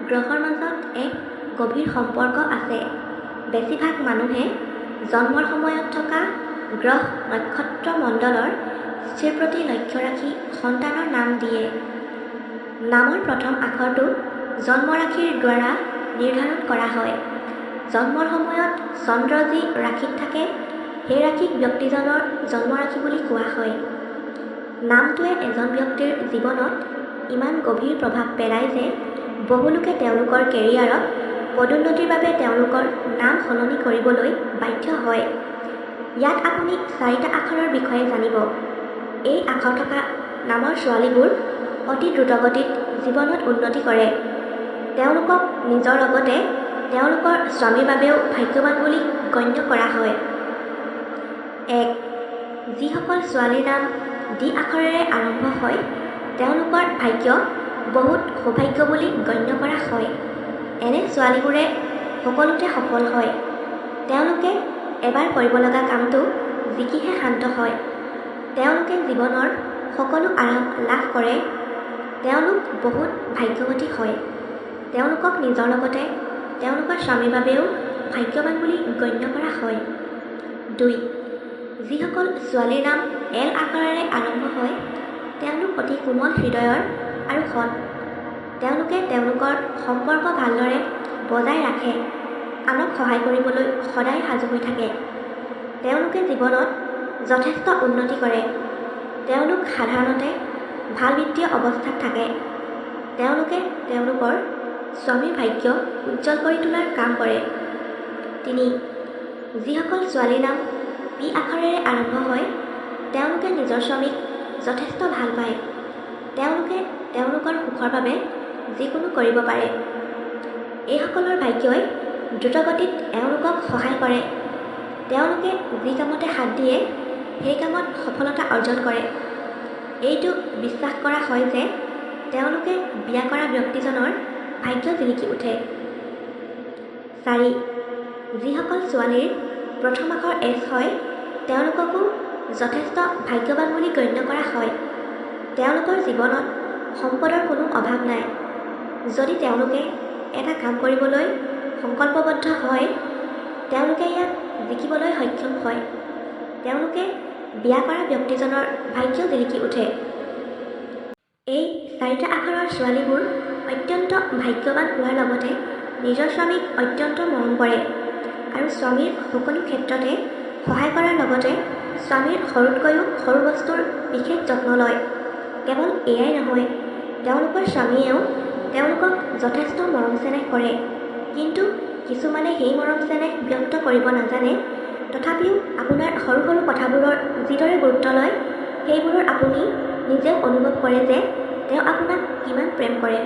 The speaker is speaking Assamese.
গ্ৰহৰ মাজত এক গভীৰ সম্পৰ্ক আছে। বেছিভাগ মানুহে জন্মৰ সময়ত থকা গ্ৰহ নক্ষত্ৰমণ্ডলৰ স্থিতিৰ প্ৰতি লক্ষ্য ৰাখি সন্তানৰ নাম দিয়ে। নামৰ প্ৰথম আখৰটো জন্মৰাশিৰ দ্বাৰা নিৰ্ধাৰণ কৰা হয়। জন্মৰ সময়ত চন্দ্ৰ যি ৰাশিত থাকে সেই ৰাশিক ব্যক্তিজনৰ জন্মৰাশি বুলি কোৱা হয়। নামটোৱে এজন ব্যক্তিৰ জীৱনত ইমান গভীৰ প্ৰভাৱ পেলায় যে বহুলোকে তেওঁলোকৰ কেৰিয়াৰত পদোন্নতিৰ বাবে তেওঁলোকৰ নাম সলনি কৰিবলৈ বাধ্য হয়। ইয়াত আপুনি চাৰিটা আখৰৰ বিষয়ে জানিব। এই আখৰ থকা নামৰ ছোৱালীবোৰ অতি দ্ৰুতগতিত জীৱনত উন্নতি কৰে। তেওঁলোকক নিজৰ লগতে তেওঁলোকৰ স্বামীৰ বাবেও ভাগ্যৱান বুলি গণ্য কৰা হয়। 1. যিসকল ছোৱালীৰ নাম ডি আখৰেৰে আৰম্ভ হয় তেওঁলোকৰ ভাগ্য বহুত সৌভাগ্য বুলি গণ্য কৰা হয়। এনে ছোৱালীবোৰে সকলোতে সফল হয়। তেওঁলোকে এবাৰ কৰিব লগা কামটো জিকিহে শান্ত হয়। তেওঁলোকে জীৱনৰ সকলো আৰাম লাভ কৰে। তেওঁলোক বহুত ভাগ্যৱতী হয়। তেওঁলোকক নিজৰ লগতে তেওঁলোকৰ স্বামীৰ বাবেও ভাগ্যৱান বুলি গণ্য কৰা হয়। 2. যিসকল ছোৱালীৰ নাম এল আখৰেৰে আৰম্ভ হয় তেওঁলোক অতি কোমল হৃদয়ৰ আৰু সৎ। তেওঁলোকে তেওঁলোকৰ সম্পৰ্ক ভালদৰে বজাই ৰাখে, আনক সহায় কৰিবলৈ সদায় সাজু হৈ থাকে। তেওঁলোকে জীৱনত যথেষ্ট উন্নতি কৰে। তেওঁলোক সাধাৰণতে ভাল বিত্তীয় অৱস্থাত থাকে। তেওঁলোকে তেওঁলোকৰ স্বামীৰ ভাগ্য উজ্জ্বল কৰি তোলাৰ কাম কৰে। 3. যিসকল ছোৱালীৰ নাম পি আখৰেৰে আৰম্ভ হয় তেওঁলোকে নিজৰ স্বামীক যথেষ্ট ভাল পায়। তেওঁলোকে তেওঁলোকৰ সুখৰ বাবে যিকোনো কৰিব পাৰে। এইসকলৰ ভাগ্যই দ্ৰুতগতিত এওঁলোকক সহায় কৰে। তেওঁলোকে যি কামতে হাত দিয়ে সেই কামত সফলতা অৰ্জন কৰে। এইটো বিশ্বাস কৰা হয় যে তেওঁলোকে বিয়া কৰা ব্যক্তিজনৰ ভাগ্য জিলিকি উঠে। 4. যিসকল ছোৱালীৰ প্ৰথম আখৰ এছ হয় তেওঁলোককো যথেষ্ট ভাগ্যৱান বুলি গণ্য কৰা হয়। তেওঁলোকৰ জীৱনত সম্পদৰ কোনো অভাৱ নাই। যদি তেওঁলোকে এটা কাম কৰিবলৈ সংকল্পবদ্ধ হয় তেওঁলোকে ইয়াত জিকিবলৈ সক্ষম হয়। তেওঁলোকে বিয়া কৰা ব্যক্তিজনৰ ভাগ্য জিলিকি উঠে। এই চাৰিটা আখৰৰ ছোৱালীবোৰ অত্যন্ত ভাগ্যৱান হোৱাৰ লগতে নিজৰ স্বামীক অত্যন্ত মৰম কৰে আৰু স্বামীৰ সকলো ক্ষেত্ৰতে সহায় কৰাৰ লগতে স্বামীৰ সৰুতকৈও সৰু বস্তুৰ বিশেষ যত্ন লয়। কেৱল এয়াই নহয়, তেওঁলোকৰ স্বামীয়েও তেওঁলোকক যথেষ্ট মৰম চেনেহ কৰে। কিন্তু কিছুমানে সেই মৰম চেনেহ ব্যক্ত কৰিব নাজানে। তথাপিও আপোনাৰ সৰু সৰু কথাবোৰৰ যিদৰে গুৰুত্ব লয় সেইবোৰৰ আপুনি নিজেও অনুভৱ কৰে যে তেওঁ আপোনাক কিমান প্ৰেম কৰে।